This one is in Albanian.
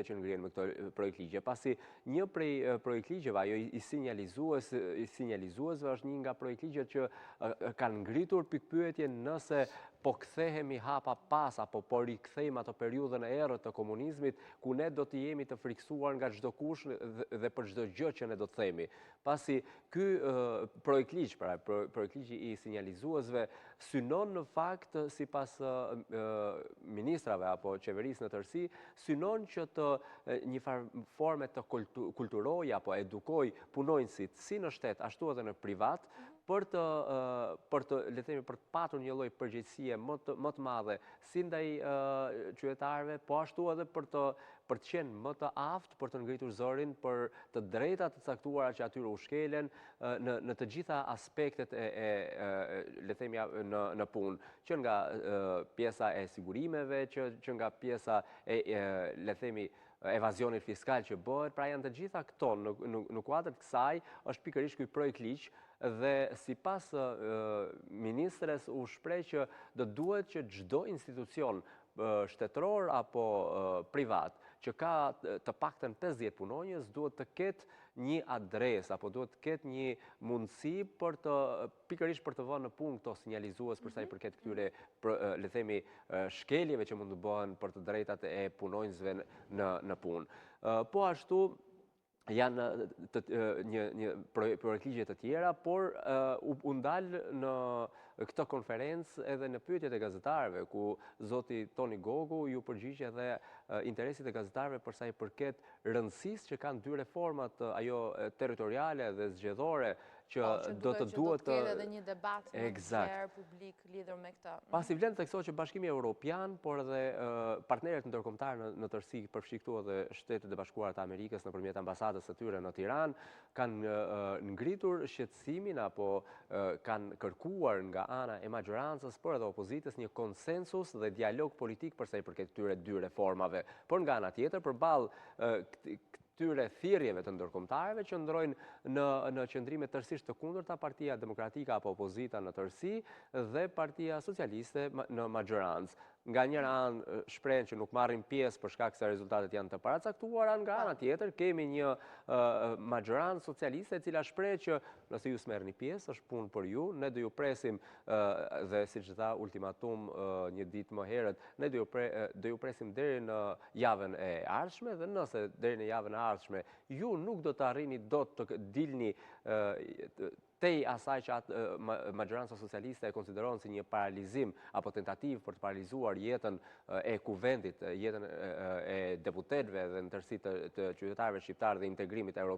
që ngrihen me këto projektligje, pasi një prej projektligjeve, ajo i sinjalizues, i sinjalizuesve është një nga projektligjet që kanë ngritur pikëpyetje nëse po kthehemi hapa pas apo po rikthejmë ato periudhën e errët të komunizmit, ku ne do të jemi të frikësuar nga çdokush dhe për çdo gjë që ne do të themi. Pasi ky projektligj, pra projektligji i sinjalizuesve synon në fakt sipas ministrave apo qeverisë në tërësi, synon që të një farë forme të kulturojë apo edukojë punonjësit si në shtet ashtu edhe në privat për të për të le të themi për të patur një lloj përgjegjësie më të më të madhe si ndaj qytetarëve, po ashtu edhe për të për të qenë më të aftë për të ngritur zërin për të drejta të caktuara që atyre u shkelen në në të gjitha aspektet e e le të themi në në punë, që nga pjesa e sigurimeve, që që nga pjesa e le të themi evazionit fiskal që bëhet, pra janë të gjitha këto në në në kuadër të kësaj është pikërisht ky projektligj dhe sipas ministres u shpreh që do duhet që çdo institucion shtetëror apo privat që ka të paktën 50 punonjës duhet të ketë një adresë apo duhet të ketë një mundësi për të pikërisht për të vënë në punë këto sinjalizues për sa i mhm. përket këtyre le të themi shkeljeve që mund të bëhen për të drejtat e punonjësve në në punë. Po ashtu janë të, një, një projektligje të tjera, por u, u ndal në këtë konferencë edhe në pyetjet e gazetarëve, ku zoti Toni Gogu iu përgjigj edhe interesit të gazetarëve për sa i përket rëndësisë që kanë dy reformat, ajo territoriale dhe zgjedhore, që po, do të duhet të ketë edhe një debat më të gjerë publik lidhur me këtë. Mhm. Pasi vlen të theksohet që Bashkimi Evropian, por edhe partnerët ndërkombëtarë në tërësi, përfshi këtu edhe Shtetet e Bashkuara të Amerikës nëpërmjet ambasadës së tyre në Tiranë, kanë ngritur shqetësimin apo kanë kërkuar nga ana e maxhorancës, por edhe opozitës një konsensus dhe dialog politik për sa i përket këtyre dy reformave. Por nga ana tjetër, përballë këtyre thirrjeve të ndërkombëtarëve qëndrojnë në në qëndrime tërësisht të kundërta Partia Demokratike apo opozita në tërësi dhe Partia Socialiste në maxhorancë. Nga njëra anë shprehen që nuk marrin pjesë për shkak se rezultatet janë të paracaktuara, nga ana tjetër kemi një maxhorancë socialiste e cila shprehet që nëse ju s'merrni pjesë, është punë për ju, ne do ju presim dhe siç dha ultimatum një ditë më herët, ne do ju pre, do ju presim deri në javën e ardhshme dhe nëse deri në javën e ardhshme ju nuk do të arrini dot të dilni tej asaj që atë maxhoranca socialiste e konsideron si një paralizim apo tentativë për të paralizuar jetën e kuvendit, jetën e deputetëve dhe në tërësi të, të qytetarëve shqiptarë dhe integrimit europian.